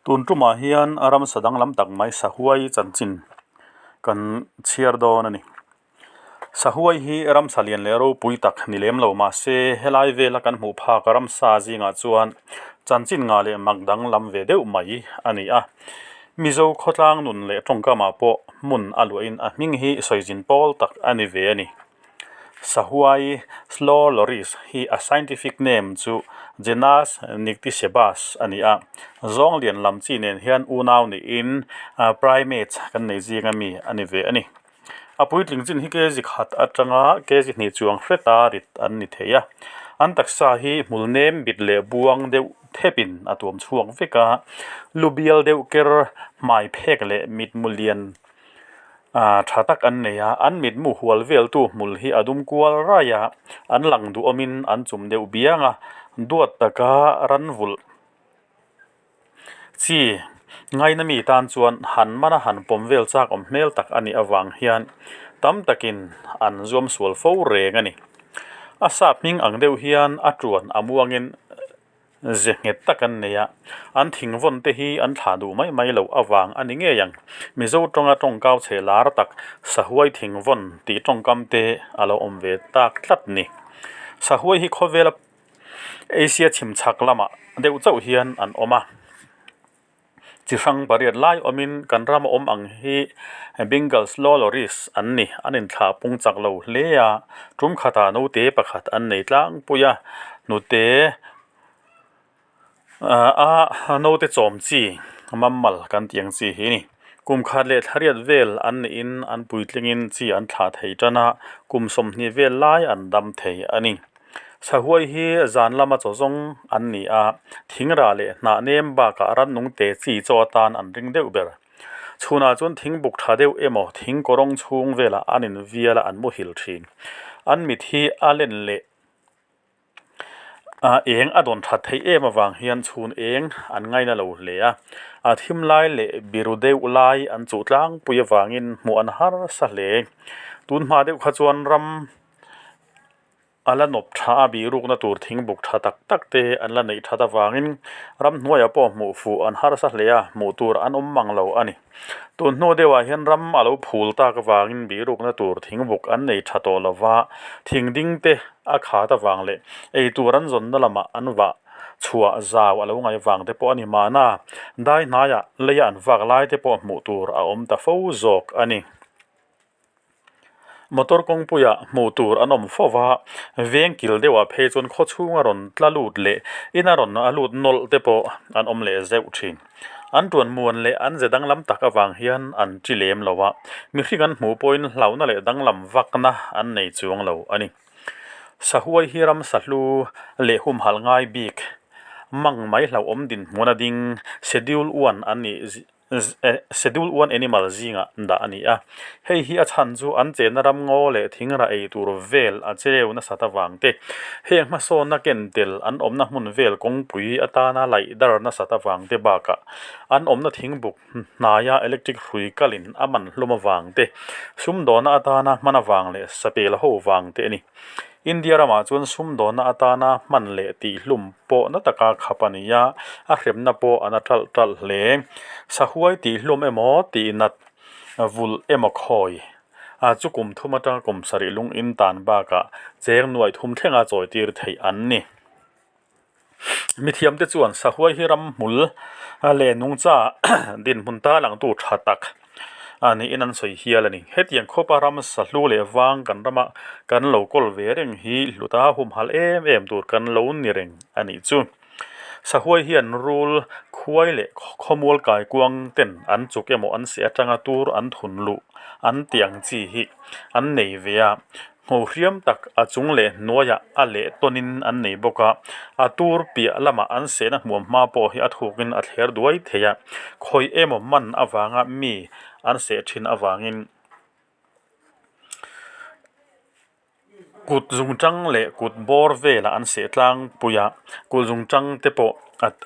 Tun tumah hian ramsa danglam tak mai sahuai chanchin kan chhiar dawn a ni. Sahuai hi ramsa lian leh ropui tak ni lem lo mahse helai vela kan hmuh phak ramsa zingah chuan chanchin ngah leh mak danglam ve deuh mai a ni a. Mizo khawtlang nun leh tawngkamah pawh hmun a luahin a hming hi sawizin pawl tak a ni ve a ni. Sahuai Slow Loris hi a scientific name chu Genus Nycticebus a ni a, zawng lian lam chi nen hian unau niin primates kan nei zing ami a ni ve a ni. A puitling chin hi kg khat atanga kg hnih chuang hreta rit an ni thei a, an taksa hi hmul nem bit leh buang deuh thepin a tuam chhuak vek a, lu bial deuh ker hmai phek leh mitmu lian Aaa tha tak an nei a, an mitmu hual veltu hmul hi a dum kual raih a, an lang duhawmin an chum deuh biang a, duat taka ran vulh chi ngaina mi tan chuan han mana han pawm vel chak awm hmel tak a nih avang hian tam takin an zuam sual fo reng a ni. A sap hming ang deuh hian a tuan a muangin Ze nghet tak an nei a, an thing vawn te hi an thlah duh mai mai loh avang a ni ngei ang. Mizo tawnga tawngkau chhe lar tak Sahuai thing vawn tih tawngkam te a lo awm ve tak tlat ni. Sahuai hi khawvela Asia chhim chhak lamah deuh chauh hian an awm a. Chi hrang pariat lai awmin kan rama awm ang hi Bengal Slow Loris an ni. An inthlah pung chak lo hle a, tum khatah naute pakhat an nei tlangpui a, hnute a naute chawm chi mammal kan tih ang chi hi a ni. Kum khat leh thlariat vel an nihin an puitlingin chi an thlah thei tan a, kum 20 vel lai an dam thei a ni. Sahuai hi zan lama chaw zawng an ni a, thingrah leh hnah nem bakah rannung te chi chaw atan an ring deuh ber. Chhunah chuan thingbuk tha deuh emaw thing kawrawng chhung velah an invial a an muhil thin. An mit hi a len leh eng a dawn that theih em avang hian chhun eng an ngaina lo hle a, a thim lai leh biru deuh lai an chuh tlangpui avangin hmuh an harsa hle. Tun hma deuh kha chuan ram. A la nawp tha a bihrukna tur thingbuk tha tak tak te an la neih that avangin ramhnuaiah pawh hmuh fuh an harsa hle a, hmuh tur an awm mang lo a ni. Tun hnu deuhah hian ram a lo phul tak avangin bihrukna tur thingbuk an nei tha tawh lo va, thing ding te a khat avang leh ei tur an zawnna lamah an vah chhuah zau a lo ngaih vang te pawh a ni mahna, dai hnaiah leia an vak lai te pawh hmuh tur a awm ta fo zawk a ni. Motor kawngpuiah hmuh tur an awm fo va, veng kil deuhah phei chuan khaw chhunga rawn tla lut leh ina rawn a lut nawlh te pawh an awm leh zeuh thin. An tuan muan leh an ze danglam tak avang hian an chi lem lo a, mihring an hmuh pawhin hlauhna leh danglam vakna an nei chuang lo a ni. Sahuai hi ramsa hlu leh humhalh ngai bik mang mai hlauhawm dinhmun a ding schedule one an nih Schedule one animal zingah dah a ni a, hei hi a chhan chu an chenna ram ngaw leh thingrah ei tur vel a cheu nasat avang te, heng hmasawnna ken tel an awmna hmun vel kawngpui atana laih dar nasat avang te bakah an awmna thingbuk hnaia electric hrui kalin a man hlum avang te, sumdawna atana hman avang leh sapel ho vang te a ni. India ramah chuan sumdawnna atana hman leh tihhlum pawh na taka khap a ni a, a hremna pawh a na ṭalh ṭalh hle. Sahuai tihhlum emaw tihnat vulh emaw khawi a chu kum thum atanga kum sarih lung in tan bakah cheng nuaih thum thlenga chawitir theih an ni. Mithiamte chuan sahuai hi ram hmul leh nungcha dinhmun ta langtu tha tak a niin an sawi hial a ni. Hetiang khawpa ram sahlu leh vang kan rama kan lo kawl ve reng hi hluta humhalh em em tur kan lo ni reng a nih chu. Sahuai hian rul khuai leh khawmual kaikuang ten an chuk emaw an seh atanga tur an thun luh an tih ang chi hi an nei ve a. Hmuh hriam tak a chung leh hnuaiah a leh tawnin an nei bawk a, a tur piah lamah an sehna hmuam hma pawh hi a thukin a thler duai thei a, khawi emaw man avanga mi an seh thin avangin kut zungtang leh kut bawr velah an seh tlangpui a, kut zungtang te pawh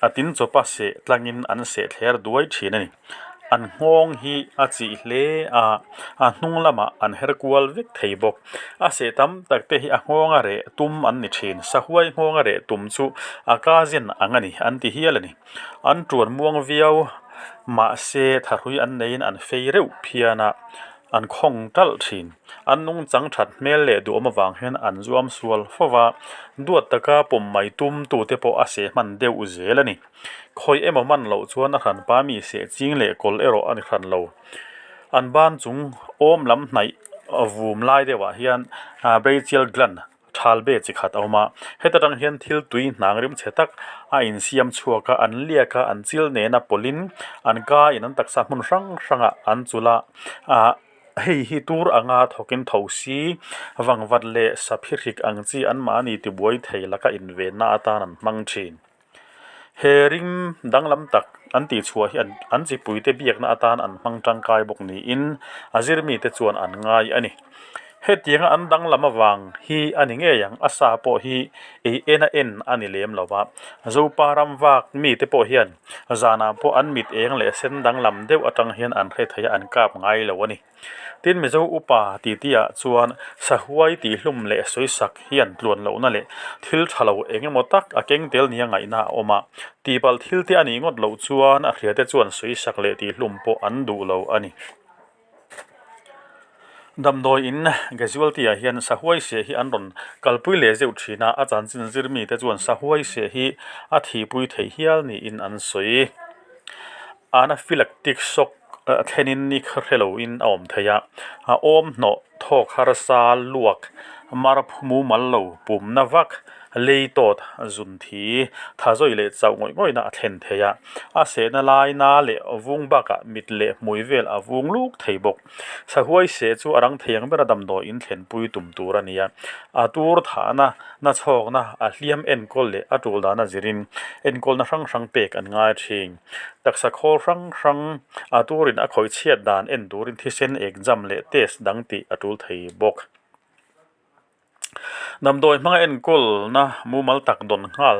a tin chawpa seh tlangin an seh thler duai thin a ni. An nghawng hi a chih hle a, a hnung lamah an her kual vek thei bawk. A seh tam tak te hi a nghawng a reh tum an ni thin. Sahuai nghawng a reh tum chu a cousin ang a ni an ti hial a ni. An tuan muang viau mahse thahrui an neiin an fei reuh phian a. An khawng talh thin. An nungchang that hmel leh duhawm avang hian an zuam sual fo va, duat taka pawm mai tum tute pawh a seh hman deuh zel a ni. Khawi emaw hman loh chuan a hranpa mi seh ching leh kawl erawh a ni hran lo. An ban chung awm lam hnaih vum lai deuhah hian brachial gland Thal be chi khat a awm a, heta tang hian thil tui hnang rim chhe tak a insiam chhuak a, an liak a, an chil nena pawlhin an ka in an taksa hmun hrang hrangah an chulh a, ah hei hi tur anga thawkin tho si vangvat leh saphi hrik ang chi anmahni tibuai thei laka invenna atan an hmang thin. He ring danglam tak an tihchhuah hi an chipuite biakna atan an hmang tangkai bawk niin a zirmite chuan an ngai a ni. Hetianga an danglam avang hi a ni ngei ang, a sa pawh hi ei en a en a ni lem lo va. Zopa ram vak mite pawh hian zanah pawh an mit eng leh sen danglam deuh atang hian an hre thei a, an kap ngai lo a ni. Tin Mizo upa titiah chuan sahuai tihhlum leh sawisak hian tluan lohna leh thil tha lo eng emaw tak a keng tel nia ngaihna a awm a. Tihpalh thil te a nih ngawt loh chuan a hriate chuan sawisak leh tihhlum pawh an duh lo a ni. Damdawi in casualty ah hian sahuai seh hi an rawn kalpui leh zeuh thin a, a chanchin zir mite chuan sahuai seh hi a thihpui theih hial niin an sawi. Anaphylactic shock thlenin ni kha hre loin a awm thei a, a awm hnawh thawk harsa luak mar mumal lo pumna vak lei tawt zun thi tha zawi leh chauh ngawih ngawihna a thlen thei a, a sehna lai na leh vung bakah mit leh hmui vel a vung luk thei bawk. Sahuai seh chu a rang thei ang bera damdawi in thlenpui tum tur a ni a, a tur thahna na chhawkna a hliam enkawl leh a tul dana zirin enkawlna hrang hrang pek an ngai thin. Taksa khawl hrang hrang a turin a khawih chhiat dan en turin thisen exam leh test dang tih a tul thei bawk. Damdawi hmanga enkawlna mumal tak dawn nghal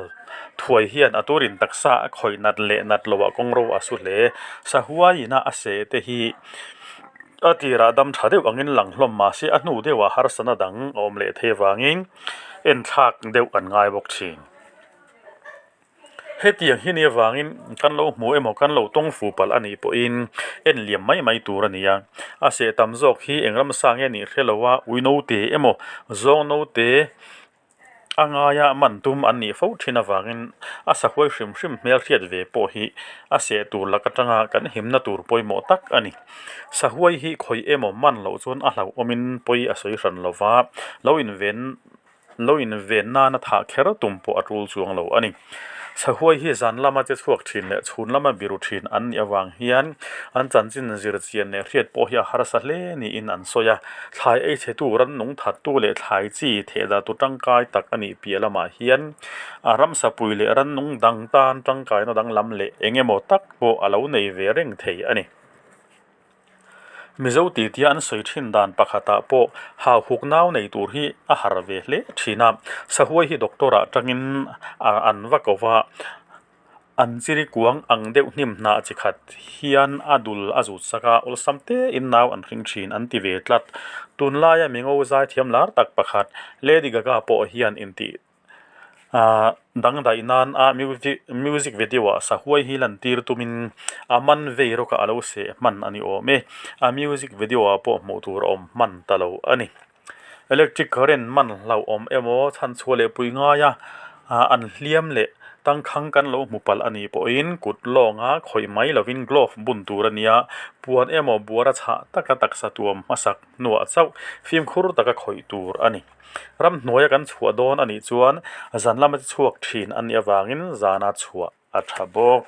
thuai hian a turin taksa a khawih nat leh nat loah kawngro a su hle. Sahuaiina a seh te hi a tirah dam tha deuh angin lang hlawm mahse a hnu deuhah harsatna dang a awm leh thei avangin enthlak deuh an ngai bawk thin. Hetiang hi ni avangin kan lo hmu emaw kan lo tawng fu palh a nih pawhin en liam mai mai tur a ni a, a seh tam zawk hi eng ramsa nge nih hre lo a, ui note emaw zawng note a ngaia man tum an nih fo thin avangin a sahuai hrim hrim hmel hriat ve pawh hi a seh tur lak atanga kan himna tur pawimawh tak a ni. Sahuai hi khawi emaw man loh chuan a hlauhawmin pawi a sawi hran lo va, lo inven Lo inven nana thah kher tum pawh a tul chuang lo a ni. Sahuai hi zan lama che chhuak thin leh chhun lama biru thin an nih avang hian an chanchin zir chian leh hriat pawh hi a harsa hle niin an sawi a. Thlai ei chhetu rannung thattu leh thlai chi thehdartu tangkai tak a nih piah lamah hian a ramsapui leh rannung dang tan tangkaina danglam leh eng emaw tak pawh a lo nei ve reng thei a ni. Mizo tihtia an sawi thin dan pakhatah pawh hauhuk nau nei tur hi a har ve hle thin a, sahuai hi doctor ah tangin an va ko va, an chiri kuang ang deuh hnim hnah chi khat hian a dul a zut sak a, awlsam tein nau an hring thin an ti ve tlat. Tunlaia mingo zaithiam lar tak pakhat Lady Gaga pawh hian intih Ahh dangdaih nan a music video ah sahuai hi lan tir tumin a man vei rawk a lo seh hman a ni awm e a music video ah pawh hmuh tur a awm hman ta lo a ni electric current man hlauhawm emaw chhanchhuah leh pui ngai a ah an hliam leh tangkhang kan lo hmu palh a nih pawhin kut lawnga khawih mai lovin glove bun tur a ni a puan emaw buara chhah taka taksa tuam hmasak hnuah chauh fimkhur taka khawih tur a ni. Ramhnuaia kan chhuah dawn a nih chuan zan lama chhuak thin a nih avangin zana chhuah a tha bawk.